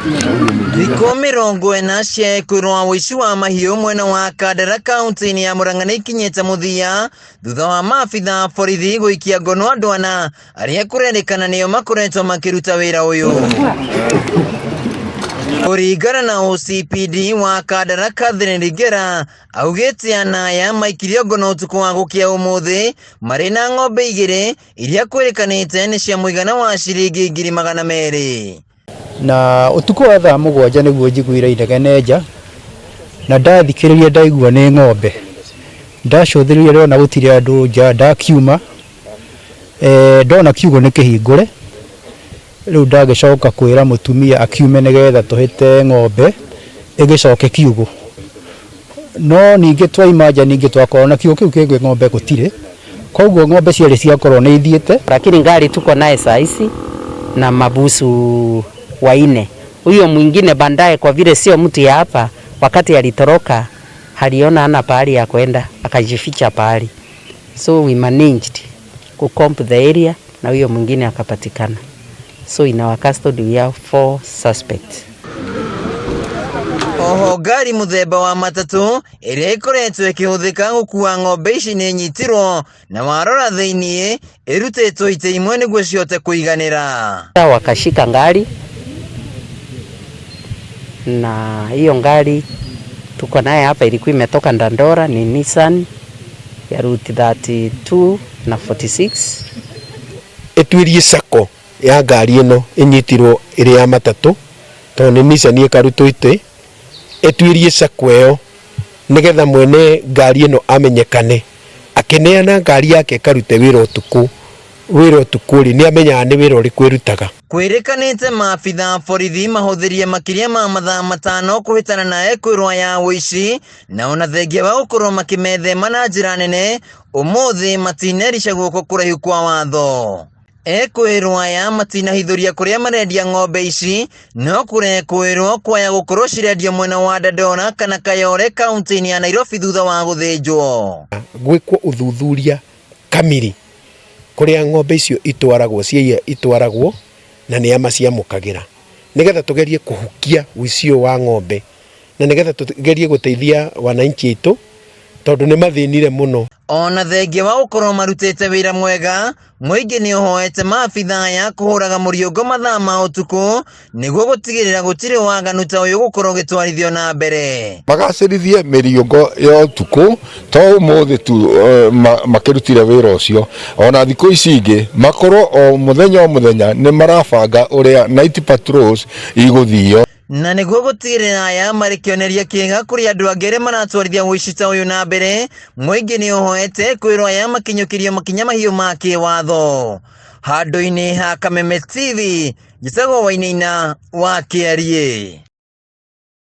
Thikũ 40 cia ekwĩrwo wa ũici wa mahiũ mwena wa Kandara kaunti-inĩ ya Murang'a nĩ ikinyĩte mũthia thutha wa maabitha a borithi gũikia ngono andũ ana arĩa kũrerĩkana nĩo makoretwo makĩruta wĩra ũyũ. Kũringana na OCPD wa Kandara Catherine Rigera augĩte ana aya maikirio ngono ũtukũ wa gũkĩa ũmũthĩ marĩ na ng'ombe igĩrĩ iria kwĩrĩkanĩte nĩ cia mũigana wa ciringi 200,000. Na ũtukũ wa thaa 7 nĩguo njiguire inegene nja, na ndathikĩrĩria ndaigua nĩ ng'ombe. Ndacũthĩrĩria ndona gũtirĩ andũ nja, ndakiuma, ndona kiugũ nĩ kĩhingũre, rĩu ndagĩcoka kwĩra mũtumia akiume nĩgetha tũhĩte ng'ombe ĩgĩcoke kiugũ. No ningĩ twaima nja ningĩ twakorwo na kiugũ kĩu kĩngĩ ng'ombe gũtirĩ, koguo ng'ombe cierĩ ciakorwo nĩ ithiĩte. Lakini ngari tuko naye saa hizi na mabusu wanne. Huyo mwingine baadaye, kwa vile sio mtu ya hapa, wakati alitoroka aliona hana pahali ya kwenda, akajificha pahali. So we managed ku comb the area na huyo mwingine akapatikana. So in our custody we have 4 suspects. Oho ngari mũthemba wa matatũ ĩrĩa ĩkoretwo ĩkĩhũthĩka gũkua ng'ombe ici nĩ nyitirwo na warora thĩiniĩ ĩrutĩtwo itĩ imwe nĩguo cihote kũiganĩra. Wakashika ngari na hiyo ngari tuko naye hapa ilikuwa imetoka Dandora, ni Nissan ya route 32 na 46. Ĩtuĩrie sako ya ngari ĩno ĩnyitirwo ĩrĩ ya matatũ tondũ nĩ Nissan ĩkarutwo itĩ, ĩtuĩrie sako ĩyo nĩgetha mwene ngari ĩno amenyekane. Akĩneana ngari yake ĩkarute wĩra ũtukũ, wĩra ũtukũ rĩ nĩ amenyaga nĩ wĩra ũrĩkũ ĩrutaga. Kwĩrĩkanĩte maabitha a borithi mahũthĩrie makĩria ma mathaa 5 kũhĩtana na ekwĩrwo ya ũici, na ona thengia wa gũkorwo makĩmethema na njĩra nene ũmũthĩ matinerica guoko kũraihu kwa watho. Ekwĩrwo aya matinahithũria kũrĩa marendia ng'ombe ici, no kũrekwĩrwo kwaya gũkorwo cirendio mwena wa Dandora kana Kayole kaunti-inĩ ya Nairobi thutha wa gũthĩnjwo. Gwĩkwo ũthuthuria kamiri kũrĩa ng'ombe icio itwaragwo, ciaiya itwaragwo na nĩ a maciamũkagĩra, nĩgetha tũgerie kũhukia ũici ũyũ wa ng'ombe na nĩgetha tũgerie gũteithia wananchi aitũ tondũ nĩ mathĩnire mũno. Ona thengia wa gũkorwo marutĩte wĩra mwega, mũingĩ nĩ ũhoete maabitha aya kũhũraga mũriũngo mathaa ma ũtukũ nĩguo gũtigĩrĩra gũtirĩ waganu ta ũyũ gũkorwo ũgĩtwarithio na mbere. Magacĩrithie mĩriũngo ya ũtukũ to ũmũthĩ tu makĩrutire wĩra ũcio, ona thikũ ici ingĩ makorwo o mũthenya o mũthenya nĩ marabanga ũrĩa night patrols igũthio. Na nĩguo gũtigĩrĩra aya marĩ kĩonereria kĩega kũrĩ andũ angĩ arĩa maratwarithia ũici ta ũyũ na mbere, mũingĩ nĩ ũhoete kwĩrwo aya makinyũkĩrio makinya mahiũ ma kĩwatho. Handũ-inĩ ha Kameme TV, njĩtagwo Wainaina wa Kĩariĩ.